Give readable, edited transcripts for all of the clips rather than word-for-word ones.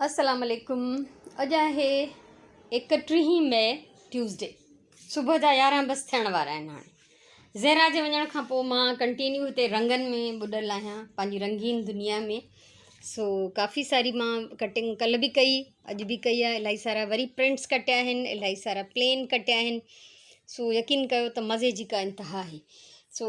السلام عليڪم اڄ آهي ايڪٽيهين مئي ٽيوزڊي صبح جا 11 بس ٿيڻ وارا آهن. هاڻي زهرا جي وڃڻ کان پوء مان ڪنٽينيو هتي رنگن ۾ ٻڏل آهيان پنهنجي رنگين دنيا ۾. سو ڪافي ساري مان ڪٽنگ ڪل به ڪئي اڄ به ڪئي آهي. الاهي سارا وري پرنٽس ڪٽيا آهن، الاهي سارا پلين ڪٽيا آهن. سو يقين ڪيو ته مزي جي ڪا انتها آهي. سو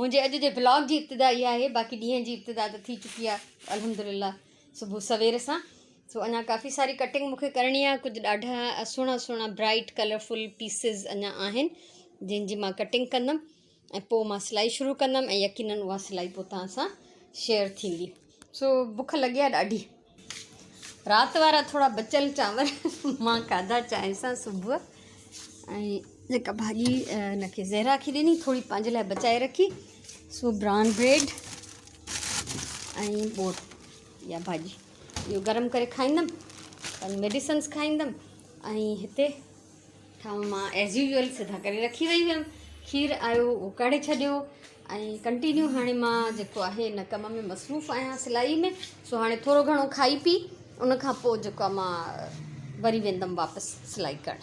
منهنجي اڄ جي بلاگ جي ابتدا اها آهي، باقي ڏينهن جي ابتدا ته ٿي چڪي آهي الحمدلله صبح سوير سان. سو اڃا ڪافي ساري ڪٽنگ مونکي ڪرڻي آهي. ڪجهه ڏاڍا سهڻا سهڻا برائٽ ڪلرفل پيسز اڃا آهن جن جي مان ڪٽنگ ڪندم ۽ پوء مان سلائي شروع ڪندم ۽ يقينن اها سلائي پوء توهان سان شيئر ٿيندي. سو بک لڳي آهي ڏاڍي. رات وارا ٿورا بچيل چانور مان کاڌا چانهه سان صبح، ۽ جيڪا ڀاڄي هن کي زهرا کي ڏني ٿوري پنهنجي لاء بچائي رکي. سو برائون بريڊ ۽ ٻوڙ يا ڀاڄي اهو گرم ڪري کائيندم، پنهنجي ميڊيسنس کائيندم. ۽ هتي ٺاهه مان ايز يوزول سڌا ڪري رکي وئي هيم. کير آيو اهو ڪاڙهي ڇڏيو ۽ ڪنٽينيو هاڻي مان جيڪو آهي هن ڪم ۾ مصروف آهيان سلائي ۾. سو هاڻي ٿورو گهڻو کائي پي ان کان پوء جيڪو آهي مان وري ويندم واپس سلائي ڪرڻ.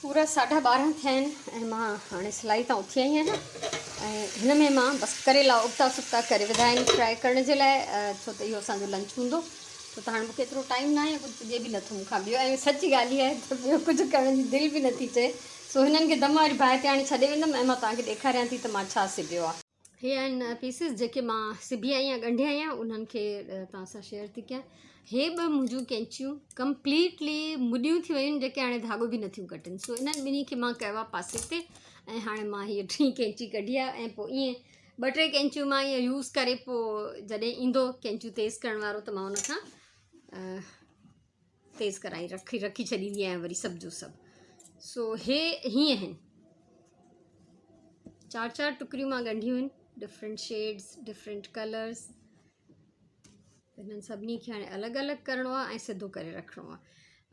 پورا 12:30 ٿيا آهن ۽ مان هاڻي سلائي تان اٿي آئي آهيان ۽ هن ۾ مان بس ڪريلا ابتا سبتا ڪري وڌا آهن فرائي ڪرڻ جي لاء، ڇو ته اهو اسانجو لنچ هوندو. ڇو ته هاڻي مونکي ايترو ٽائيم ناهي، ڪجهه پڄي به نٿو مون کان ٻيو، ۽ سچي ڳالهه اها آهي ته ٻيو ڪجهه ڪرڻ جي دل به نٿي چئي. سو هنن کي دم واري باهه تي هاڻي ڇڏي ويندم ۽ مان توهان کي ڏيکاريان ٿي ته مان ڇا سبيو آهي. هي آهن پيسز جيڪي مان سبي آئي آهيان، ڳنڍي آئي آهيان، انهن کي توهان سان شيئر ٿي ڪيان. هي ٻه منهنجون ڪينچيون ڪمپليٽلي مڏيون ٿي ويون جيڪي هاڻي ڌاڳو به نٿيون ڪٽن. سو انهن ٻنهي کي مان ڪيو آهي پاسي تي ۽ هاڻي مان هيء ٽين ڪينچي ڪڍي آهي ۽ پوء ائين ٻه ٽي ڪينچيون مان ائين يوز ڪري پوء جڏهن ايندو ڪينچيون تيز ڪرڻ وارو ته مان ان کان تيز ڪرائي رکي رکي ڇڏيندي آهيان وري سڀ جو سڀ. سو هي هيئن آهن، چار چار ٽڪريون مان ڳنڍيون آهن، ڊفرنٽ شيڊز ڊفرنٽ ڪلرز. انهن سڀني کي هاڻي الڳ الڳ ڪرڻو آهي ۽ سڌو ڪري رکڻو آهي.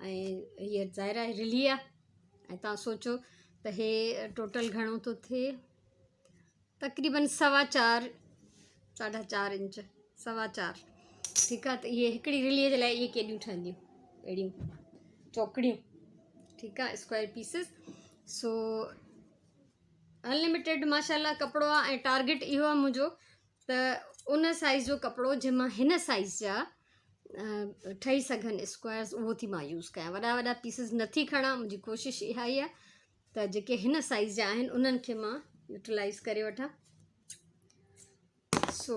۽ هيء ظاهر آهي رلي آهي ۽ توهان سوچو ته هي ٽوٽل گهڻو ٿو ٿئي، تقريبن 4.25، 4.5 انچ، 4.25. ٺيڪ آهي، ته اهي هڪڙي رليء جي لاء اهي ڪيڏيون ٺهنديون اهڙيون چوڪڙيون. ٺيڪ آهي، اسڪوائر پيسز. سو انلميٽيڊ ماشاء الله ڪپڙو آهي ۽ ٽارگيٽ اهو آهي منهنجو ته ان سائز جو ڪپڙو جنهن مان هن سائز جا ٺهي سگهن اسڪوائرز اهو ٿي مان يوز ڪيان. وڏا وڏا پيسز نٿي کڻان، منهنجي ڪوشش اها ئي آهي ته جيڪي هن سائز جا آهن انهن کي مان يوٽيلائز ڪري وٺان. سو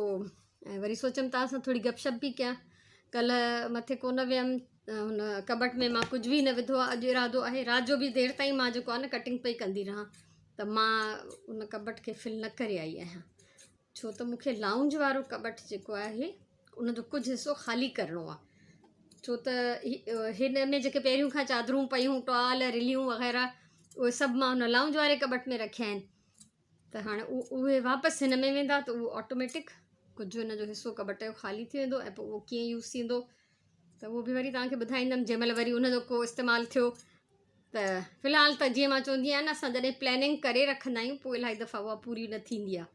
۽ وري سوچيم توهان سان ٿوري گپ شپ به ڪيان. ڪلهه مٿي ڪونه ويم، هن ڪٻٽ ۾ مان ڪجهه به نه وڌو آهي. اڄ ارادو آهي رات جو به دير تائين مان جيڪو آهي نه ڪٽنگ پئي ڪندي رهان ته مان ان ڪٻٽ کي فل نه ڪري آئي آهيان، ڇو ته مون کي لائونج وارو ڪٻٽ جيڪو آهي ان جو ڪجهه حصو خالي ڪرڻو آهي، ڇو ته هن ۾ جيڪي پهريون کان چادرون پيون، ٽوال، رليون وغيره اهي سڀ مان هن لائونج واري ڪٻٽ ۾ رکيا آهن. ته هاڻي اهي واپس هن ۾ ويندا ته اهو آٽوميٽڪ ڪجهه هن جو حصو ڪٻٽ جو خالي ٿي ويندو ۽ پوء اهو ڪيئن يوز ٿيندو ته اهو به وري توهان کي ٻڌائيندم جنهن مهل وري ان جو ڪو استعمال ٿيو. ته في الحال ته جيئن مان چوندي آهيان نه، اسان جڏهن پلاننگ ڪري رکندا آهيون پوء الاهي دفعا اها پوري نه ٿيندي آهي.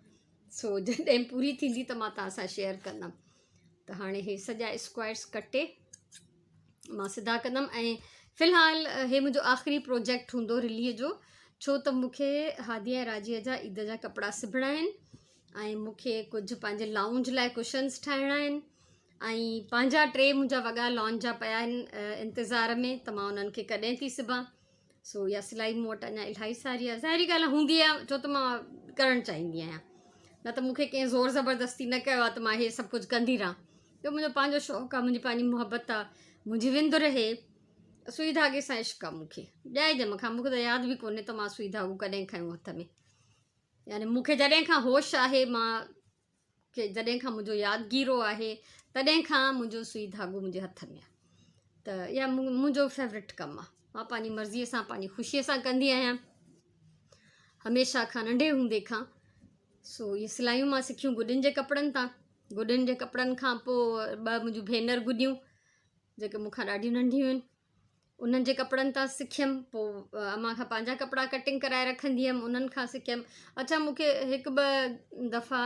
سو جڏهن پوري ٿيندي ته مان توهان سان شيئر ڪندم. ته هاڻي هي سڄا اسڪوائرس ڪٽي مان سڌا ڪندم ۽ في الحال هي منهنجو آخري پروجيڪٽ هوندو رليء جو، ڇو ته مون کي هادي ۽ راجيء جا عيد جا ڪپڙا سبڻا آهن ۽ مون کي ڪجهه پنهنجي لائونج لاء ڪشنس ٺاهڻا آهن ۽ پنهنجا ٽي منهنجا وڳا لان جا پيا آهن انتظار ۾ ته مان انهن کي ڪڏهن ٿي سبان. سو اها سلائي مون وٽ اڃا الاهي ساري آهي. ظاهري ڳالهه هوندي آهي، ڇو ته مان ڪرڻ چاهيندي آهيان، نه ته مون کي ڪنهن زور زبردستي نه ڪيو آهي ته مان هي سڀ ڪجهه ڪندي رهان. اهو منهنجو پنهنجو شوق آهي، منهنجي پنهنجي محبت آهي، منهنجي وندر رهي. سوئي ڌاڳي سان عشق آهي مون کي ڄائي ڄم کان. مون کي ته ياد به ڪونهي ته مان سوئي ڌاڳو ڪڏهن کنيو هٿ ۾، يعني مون کي جڏهن کان هوش آهي، مان کي جڏهن کان منهنجو يادگيرو آهي تڏهن کان منهنجو سوئي ڌاڳو منهنجي هٿ ۾ آهي. ته اها منهنجو فيورٽ ڪم آهي، مان پنهنجي مرضيء سان پنهنجي خوشيء سان ڪندي آهيان هميشه کان ننڍي هوندي کان. سو اهي سلايون مان سکيون گڏين جي ڪپڙن تان. گڏين جي ڪپڙن کان پوء ٻه منهنجون ڀينر گڏيون جيڪي مون کان ڏاڍيون ننڍيون آهن، انهن جي ڪپڙن تان سکيم. پوء امان کان پنهنجا ڪپڙا ڪٽنگ ڪرائي رکندي هيم، انهن کان سکيم. اڇا مون کي هڪ ٻه دفعا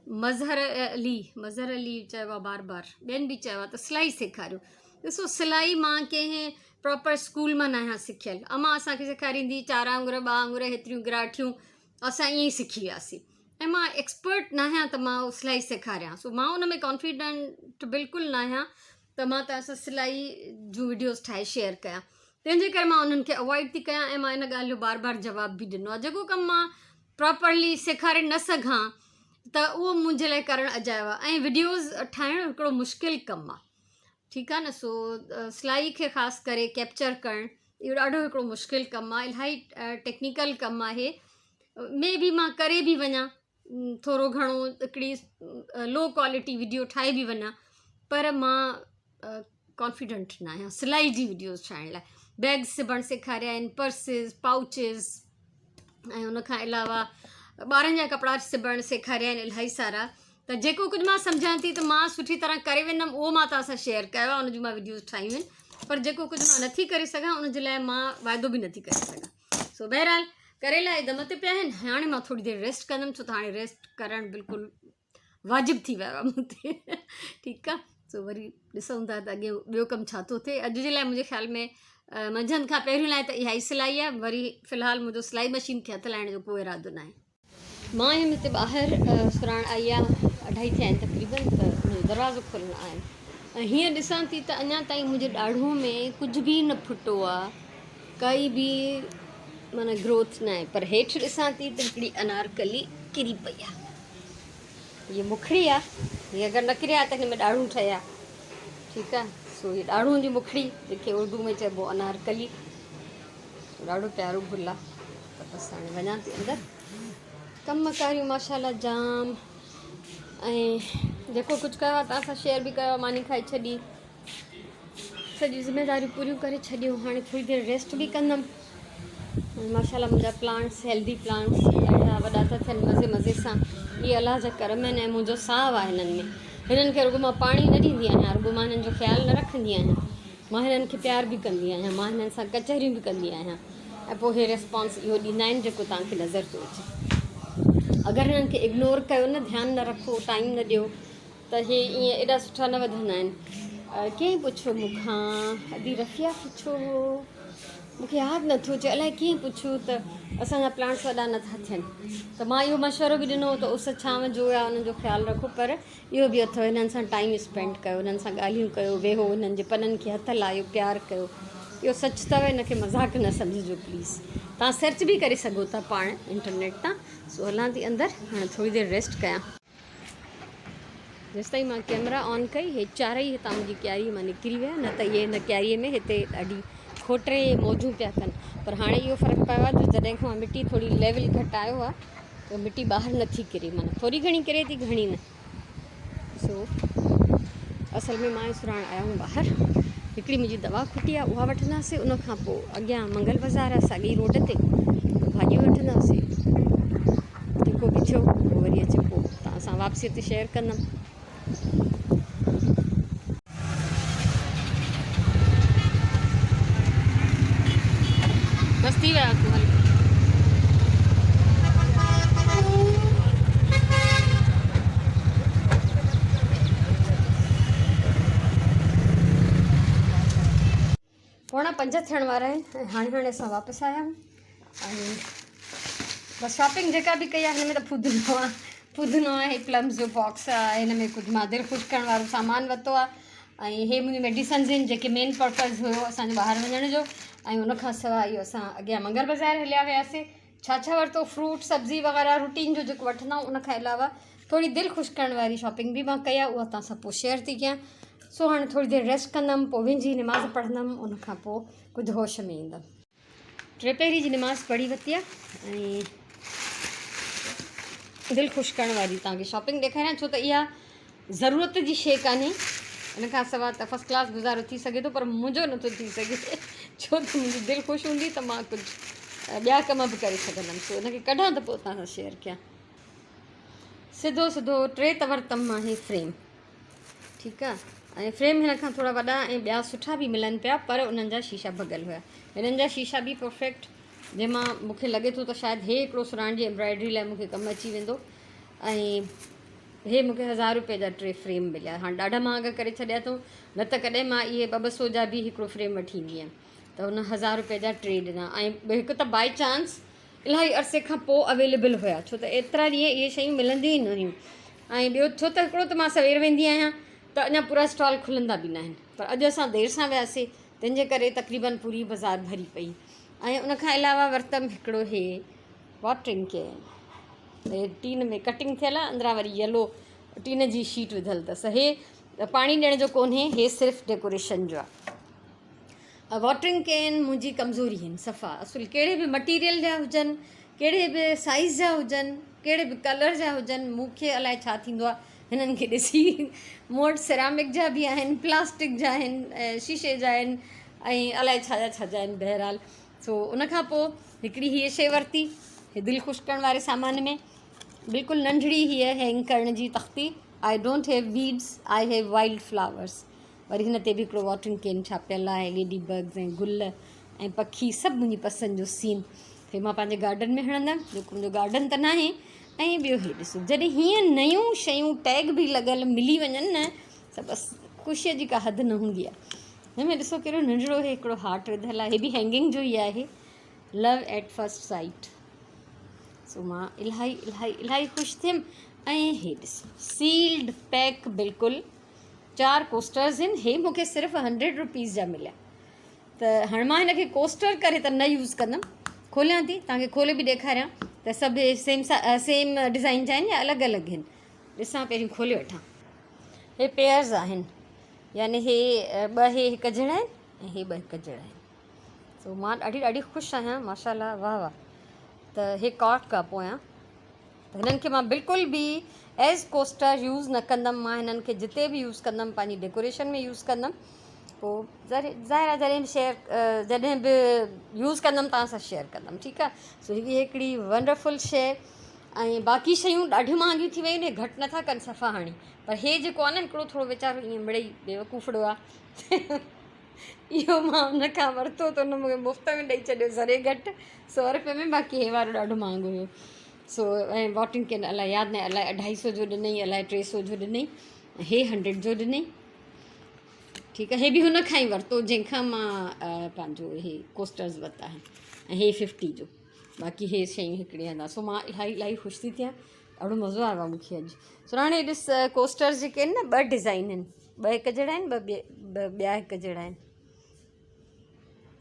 مظهر علي مظهر علي چيو آهي بار بار ٻين به چيو آهي ته سلائي سيکاريو ڏسو سلائي مان ڪنهن پراپر اسڪول مان ناهيان سکيل امان اسانکي سيکاريندي چار آڱر ٻه آڱر هيتريون گراٺيون اسان ائين ئي سکي وياسين ۽ مان ايڪسپرٽ ناهيان ته مان سلائي سيکاريان سو مان ان ۾ ڪانفيڊنٽ بلڪل ناهيان ته مان توهان سان سلائي جون وڊيوز ٺاهي شيئر ڪيان تنهن جي ڪري مان انهن کي اوائڊ ٿي ڪيان ۽ مان ان ڳالهه جو بار بار جواب به ڏنو آهي جيڪو ڪم مان پراپرلي سيکاري نه سگهان ته اهو منهنجي لاء ڪرڻ اجايو آهي ۽ وڊيوز ٺاهڻ هڪڙو مشڪل ڪم آهي ٺيڪ آهي نه سو سلائي کي خاص ڪري ڪيپچر ڪرڻ اهو ڏاڍو هڪڙو مشڪل ڪم آهي الاهي ٽيڪنيڪل ڪم آهي مي بي مان ڪري به وڃان ٿورو گهڻو هڪڙي لو ڪوالٽي وڊيو ٺاهي به وڃان پر مان ڪانفيڊنٽ نه آهيان سلائي جي وڊيوز ٺاهڻ لاء بيگز سبڻ سيکاريا آهن پرسز پائوچز ۽ ان کان علاوه ٻارن جا ڪپڙا سبڻ سيکاريا آهن الاهي سارا ته جيڪو ڪجهه مان سمجهان ٿي ته مان سٺي طرح ڪري ويندم اهو مان توهان سان شيئر ڪيو آهي ان جون مان وڊيوز ٺاهيون آهن پر جيڪو ڪجهه مان نٿي ڪري سگهان ان جي لاء مان واعدو به نٿي ڪري سگهان سو بهرحال ڪريلا دم تي پيا آهن هاڻي مان ٿوري دير ريسٽ ڪندم ڇو ته هاڻي ريسٽ ڪرڻ بلڪل واجب ٿي ويو آهي مون تي ٺيڪ آهي سو وري ڏسون ٿا ته اڳي ٻيو ڪم ڇا ٿو ٿئي اڄ جي لاء منهنجي خيال ۾ منجهند کان پهريون لاء ته اها ئي سلائي آهي وري في الحال منهنجو سلائي مشين کي هٿ لائڻ جو ڪو ارادو ناهي مان هيم هتي ٻاهر سراڻ آئي آ اڍائي ٿيا آهن تقريبن ته منهنجو دروازو کولڻ آيم ۽ هيئن ڏسان ٿي ته اڃا تائين منهنجي ڏاڙهون ۾ ڪجهه به نه ڦٽو آ ڪائي به معنيٰ گروٿ نه آهي پر هيٺ ڏسان ٿي ته هڪڙي انارڪلي ڪري پئي آ هيء مکڙي آ هي اگر نه ڪري آ ته هن ۾ ڏاڙهون ٺهي آ ٺيڪ آ سو هي ڏاڙهون جي مکڙي جنهن کي اردو ۾ چئبو انارڪلي ڏاڍو پيارو گل آ ته بس هاڻي وڃان ٿي اندر ڪم ڪاريون ماشاءالله جام ۽ جيڪو ڪجهه ڪيو آ توهان سان شيئر به ڪيو آ ماني کائي ڇڏي سڄيون ذميداريون پوريون ڪري ڇڏيون هاڻي ٿوري دير ريسٽ به ڪندم ماشاءالله منهنجا پلانٽس هيلدي پلانٽس ڏاڍا وڏا ٿا ٿين مزي مزي سان اهي الله جا ڪرم آهن ۽ منهنجو ساهه آهي هنن ۾ هنن کي رڳو مان پاڻي نه ڏيندي آهيان رڳو مان هنن جو خيال نه رکندي آهيان مان هنن کي پيار به ڪندي آهيان، مان هنن سان ڪچهريون به ڪندي آهيان ۽ پوء هي ريسپانس اهو ڏيندا آهن جيڪو توهان کي نظر ٿو اچي. اگر هنن کي اگنور ڪيو نه، ڌيان نه رکو، ٽائيم نه ڏيو ته هي ائين ايڏا سٺا نه وڌندا آهن. ڪنهن پڇيو مون کان، ادي رفيعه پڇيو هو، مون کي ياد نه ٿو اچي، الائي ڪنهن پڇيو ته اسان جا پلانٽس وڏا نه ٿا ٿين ته مان اهو مشورو به ڏنو هو ته اس ڇانو جو يا انهن جو خيال رکو پر اهو به اٿو هنن سان ٽائيم اسپينڊ ڪيو هنن سان ڳالهيون ڪيو ويهو هنن جي پنن کي هٿ لايو پيار ڪيو اهو سچ اٿو هن کي مذاق نه سمجهجو پليز توهان سرچ به ڪري سگهو ٿا پاڻ انٽرنيٽ تان سو هلان ٿي اندر هاڻي ٿوري دير ريسٽ ڪيان. جيستائين مان ڪيمرا آن ڪئي هي چارئي هتان منهنجي ڪياري مان نڪري ويا نه ته اهي هن ڪياري ۾ هتي ڏاڍي کوٽري موجون پيا ڪن پر هاڻي اهو فرق پيو آهي جو جڏهن کان مان مٽي ٿوري ليول گهٽايو آهي ته مٽي ٻاهر نٿي ڪري معنيٰ ٿوري گهڻي ڪري ٿي گهڻي نه سو اصل ۾ مان سراڻ آيا آهيون ٻاهر هڪڙي منهنجي دوا کٽي آهي اها وٺنداسي ان کان پوء اڳيان منگل بازار آهي ساڳي روڊ تي ڀاڄيون وٺنداسي جيڪو به ٿيو وري اچي پوء توهان سان واپسي تي شيئر ڪندم. بس ٿي ويا تون هل. پوڻا پنج ٿيڻ وارا آهن ۽ هاڻي هاڻي اسان واپس آيا آهيون ۽ بس شاپنگ جيڪا به ڪئي آهي هن ۾ ته ڦودنو آهي ڦودنو آهي پلمز جو باڪس آهي هن ۾ ڪجهه مان دل خوش ڪرڻ وارو سامان ورتو آهي ۽ هي منهنجون ميڊيسنز آهن جيڪي مين پرپز هيو اسانجو ٻاهر وڃڻ جو ۽ ان کان سواء اهو اسان اڳيان منگل بازار هليا وياسي ڇا ڇا ورتو فروٽ سبزي وغيره روٽين جو جيڪو وٺندا آهيون ان کان علاوه ٿوري دل خوش ڪرڻ واري شاپنگ به مان ڪئي آهي اها توهان سان پوء شيئر ٿي ڪيان سو هاڻي ٿوري دير ريسٽ ڪندم پوء وهنجي نماز پڙهندم ان کان پوء ڪجهه هوش ۾ ايندم. ٽي پهري جي نماز پڙهي ورتي آهي ۽ دل خوش ڪرڻ واري توهان کي شاپنگ ڏيکاريان ڇو ته اها ضرورت جي شيء ڪانهي ان کان سواء ته فرسٽ ڪلاس گذارو ٿي سگهي ٿو پر منهنجو نٿو ٿي سگهي ڇو ته منهنجي دل خوش هوندي ته مان ڪجهه ٻيا ڪم به ڪري سگهندم سو ان کي ڪڍان ته پوء توهان سان شيئر ڪيان سڌو سڌو ٽي ته ورتم مان هي فريم ٺيڪ آ ۽ فريم هن کان ٿورا وڏا ۽ ٻيا سٺا به ملن پيا پر انهن جا شيشا ڀڳل هيا هنن جا شيشا به پرفيڪٽ جنهن مان مونکي لڳي ٿو ته شايد هي هڪڙو سراڻ جي ايمبرائڊري لاء مونکي ڪم اچي ويندو ۽ هي مون کي هزار روپئي جا ٽي فريم مليا. هاڻ ڏاڍا مهانگا ڪري ڇڏيا اٿئون، نه ته ڪڏهن مان اهي ٻه ٻه سو جا به هڪڙو فريم وٺي ايندي هيم. ته هن هزار روپئي جا ٽي ڏنا ۽ هڪ ته بائي چانس الاهي عرصي کان پوء اويليبل هيا، ڇو ته ايترا ڏينهن اهي شيون ملنديون ئي نه هيون. ۽ ٻيو ڇو ته هڪڙو ته مان سوير ويندي آهيان ته اڃا پورا اسٽال کلندا به ناهن، پر اڄ اسان دير سان وياسي تنهن جي ڪري تقريبن پوري بازار ڀري پئي. ۽ ان کان علاوه ورتم هڪڙو هي واٽرنگ ڪين، هي ٽين ۾ ڪٽنگ ٿيل آهي، اندران وري يلو ٽين جي شيٽ وڌل اٿس. هي پاڻي ڏيڻ جو ڪونهي، هي صرف ڊيڪوريشن جو آهي. واٽرنگ ڪين منهنجي ڪمزوري آهن صفا، اصل ڪهڙي به مٽيريل جا هجن، ڪهڙي به سائيز جا هجن، ڪهڙي به ڪلر جا هجن، مون کي الائي ڇا ٿيندو آهي هنن کي ڏسي. مون وٽ سيرامڪ جا به آهن، پلاسٽڪ جا آهن، شيشي جا آهن ۽ الائي ڇا جا ڇا جا آهن. بهرحال سو ان کان پوء هڪڙي هيء شيء ورتي، هي دل خوش ڪرڻ واري سامان ۾ بلڪل ننڍڙي هيء هينگ ڪرڻ جي تختي، I don't have weeds I have wild flowers. وري هن تي به هڪڙو واٽرنگ ڪين ڇاپيل آهي، ليڊي بگز ۽ گل ۽ پکي سڀ منهنجي پسند جو سين. هي مان پنهنجي گارڊن ۾ هڻندم، جيڪو منهنجو گارڊن ته ناهي. ۽ ٻيو هي ڏسو، جڏهن هيئن نيون شيون ٽيگ به لڳل ملي وڃن نه ته بس خوشيء جي ڪا حد نه هوندي آهي. هن ۾ ڏسو ڪهڙو ننڍڙو هي هڪڙو هارٽ وڌل آهي، هي به هينگنگ جو ئي آهي، لو ايٽ فرسٽ سائيٽ. سو مان الاهي الاهي الاهي خوش ٿيم. ۽ هي ڏسو سيلڊ پيڪ بلڪل چار ڪوسٽرز آهن، هي مون کي صرف هنڊريڊ روپيز جا مليا. ته هاڻي مان هن کي ڪوسٽر ڪري ته نه يوز ڪندم، کوليان ٿي توهان کي کولي به ڏيکاريان ته سڀ سيم سيم ڊزائن جا آهن يا الڳ الڳ آهن. ڏسان پهريون کولي وٺان. هي پيئرز آهن، يعني هي ٻه هي هڪ جهڙا آهن ۽ هي ٻه هڪ جهڙا آهن. سو مان ڏاڍي ڏاڍي خوش آهيان ماشاء الله، واهه واهه. ته هي ڪارڪ آهي پويان، ته هنن کي مان بلڪل به ايز ڪوسٽر يوز نه ڪندم. مان هنن کي جتي به يوز ڪندم پنهنجي ڊيڪوريشن ۾ يوز ڪندم. پوء ظاهر آهي جڏهن به شيئر جڏهن به يوز ڪندم توهان سان شيئر ڪندم، ٺيڪ آهي. سو هي هڪڙي ونڊرفل شيء. ۽ باقي شيون ڏاڍيون مهانگيون ٿي ويون آهن، گهٽ نٿا ڪن صفا هاڻي. پر هي جيڪو آهي نه هڪڙو ٿورو ويچارو ائين مڙئي بيوقوفڙو آهي، اهو مان ان کان ورتو ته ان مونکي مفت ۾ ڏئي ڇڏيو ذري گهٽ سو روپئي ۾، باقي هي وارو ڏاڍو مهانگو هيو. سو ۽ واٽرنگ ڪين الائي ياد ناهي، الائي اڍائي سو جو ڏنئي الائي ٽي سو جو ڏنئي، هي هنڊريڊ جو ڏنئي، ٺيڪ آهي. هي به هن کان ئي ورتو جنهن کان مان پنهنجو هي ڪوسٽرز ورتا آهن، ۽ هي ففٽي جو. باقي هي شيون هڪڙي هنڌ سو مان الاهي الاهي خوش ٿي ٿيان، ڏاڍو مزو آيو آهي مونکي اڄ. سراڻي ڏس ڪوسٽرز جيڪي آهن نه ٻه ڊزائن آهن، ٻه هڪ جهڙا آهن، ٻه ٻيا هڪ جهڙا آهن،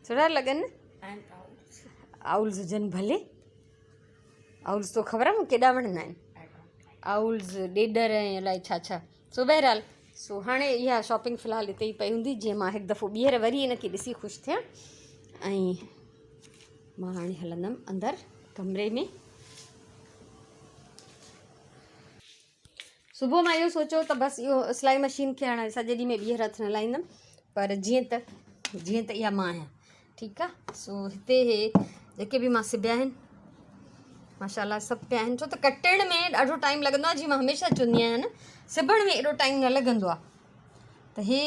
سٺا لڳن نه. آئولز هجن ڀلي، آئولز تو خبر آهي مون ڪيڏا وڻندا آهن، آئولز ڏيڏر ۽ الائي ڇا ڇا. سو بهرحال سو هاڻي اها شاپنگ في الحال هتي ئي پئي هوندي، جيئن مان هڪ دفعو ٻيهر وري ان کي ڏسي خوش ٿيان. ۽ مان هاڻي هلندم اندر ڪمري ۾. صبح مان اهو سوچيو ته بس اهو سلائي مشين کي هاڻي سڄي ڏينهن ۾ ٻيهر هٿ نه لائيندم، پر جيئن ته اها مان آهيان، ٺيڪ آهي. سو هتي هي جيڪي به مان سبيا آهن ماشاء الله سڀ پيا آهن، ڇو ته ڪٽڻ ۾ ڏاڍو ٽائيم لڳندو آهي، جيئن مان هميشه چوندي آهيان نه، سبڻ ۾ ايڏو ٽائيم نه لڳندو آهي. ته هي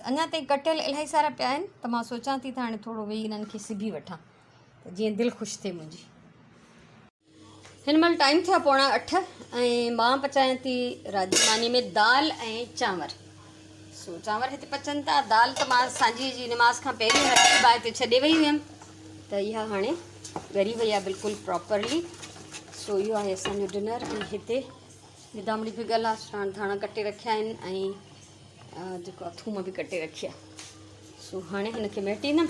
اڃا تائين ڪٽيل الاهي سارا پيا آهن، ته مان سوچان ٿي ته هاڻي ٿورو ويهي هنن کي سبي وٺان ته جيئن دل خوش ٿئي منهنجي. هن مهل ٽائيم ٿيو آهي پوڻا اٺ ۽ مان پچايان ٿي رات جي ماني ۾ دال ۽ چانور. سو چانور هتي پچن ٿا، دال ته مان سانجهي جي نماز کان پهرين رکي باهه تي ڇڏي وئي هيم، ته اها هاڻي ڳري وئي آهي بلڪل پراپرلي. سو اهو آهي اسانجو ڊنر. ۽ هتي گدامڙي ڀڳل آهي، سراڻ ڌاڻا ڪٽي رکيا آهن ۽ جيڪو آهي ٿوم به ڪٽي رکي آهي. سو هاڻي هن کي مهٽيندم،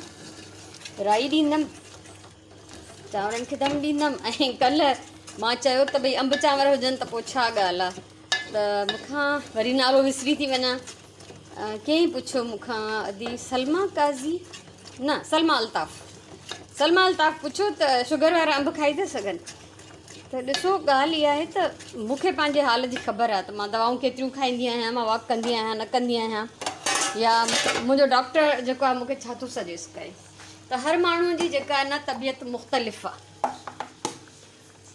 رائي ڏيندم، چانورن کي دم ڏيندم. ۽ ڪلهه مان چيو ته ڀئي انب چانور هجن ته پوء ڇا ڳالهه آهي، ته مون کان وري نالو وسري ٿي وڃان. ڪنهن پڇيو مون کان، ادي سلميٰ قاضي نه سلميٰ الطاف، سلميٰ الطاف پڇيو ته شگر وارا انب کائي ٿا سگهن؟ ته ڏسو ڳالهه اها آهي ته مون کي پنهنجي حال جي خبر آهي ته مان دوائون ڪيتريون کائيندي آهيان، مان واڪ ڪندي آهيان نه ڪندي آهيان، يا منهنجو ڊاڪٽر جيڪو آهي مون کي ڇا ٿو سجيسٽ ڪري. ته هر ماڻهو جي جيڪا آهي نه طبيعت مختلف آهي،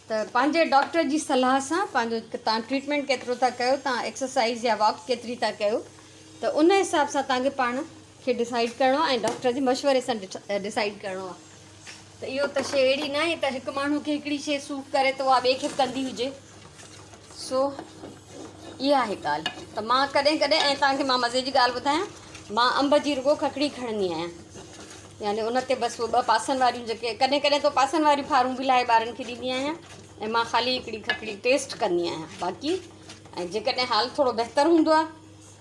ته پنهنجي ڊاڪٽر جي صلاح سان پنهنجو تان ٽريٽمينٽ ڪيترو ٿا ڪيو، تان ايڪسرسائز يا واڪ ڪيتري ٿا ڪيو، ته ان حساب سان تان کي پاڻ کي ڊسائيڊ ڪرڻو آهي ۽ ڊاڪٽر جي مشوري سان ڊسائيڊ ڪرڻو آهي. ته اهو ته شيء اهڙي ناهي ته هڪ ماڻهو کي هڪڙي شيء سوٽ ڪري ته اها ٻئي کي به ڪندي هجي. سو اها آهي ڳالهه ته مان ڪڏهن ڪڏهن ۽ توهان کي مان مزي جي ڳالهه ٻڌايان مان انب جي رڳو ککڙي کڻندي آهيان يعني ان تي بس ٻه پاسن واريون جيڪي ڪڏهن ڪڏهن ته پاسن واريون ڦارون به لاهي ٻارن کي ڏيندي آهيان ۽ مان خالي هڪڙي ککڙي ٽيسٽ ڪندي آهيان باقي ۽ جيڪڏهن حال ٿورو بهتر هوندو آهي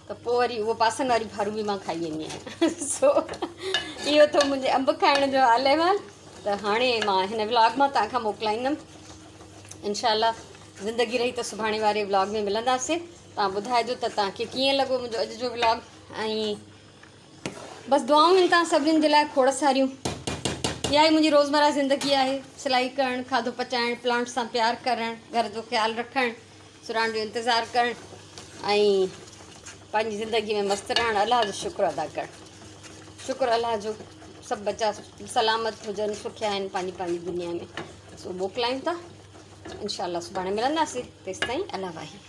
ته پوء وري اهو پاسن واريون ڦارون به مان کائي ويندي آهيان سو اهو اٿو منهنجي انب کائڻ جو حال احوال ته هاڻي مان هن ولاگ مان توهان کان موڪلائيندم انشاء الله زندگي رهي ته سڀاڻي واري ولاگ ۾ ملنداسين توهان ٻڌائجو ته توهان کي ڪيئن لڳو منهنجو اڄ جو ولاگ ۽ بس دعائون آهن توهان سڀني جي لاء کوڙ ساريون اها ئي منهنجي روزمره زندگي آهي سلائي ڪرڻ کاڌو پچائڻ پلانٽ سان پيار ڪرڻ گهر جو خيال رکڻ سراڻ جو انتظار ڪرڻ ۽ پنهنجي زندگي ۾ مست رهڻ الله جو شڪر ادا ڪرڻ شڪر الله جو سڀ بچا سلامت هجن سکيا آهن پنهنجي پنهنجي دنيا ۾ سو موڪلايون ٿا انشاء الله سڀاڻي ملنداسين تيستائين الله واهي.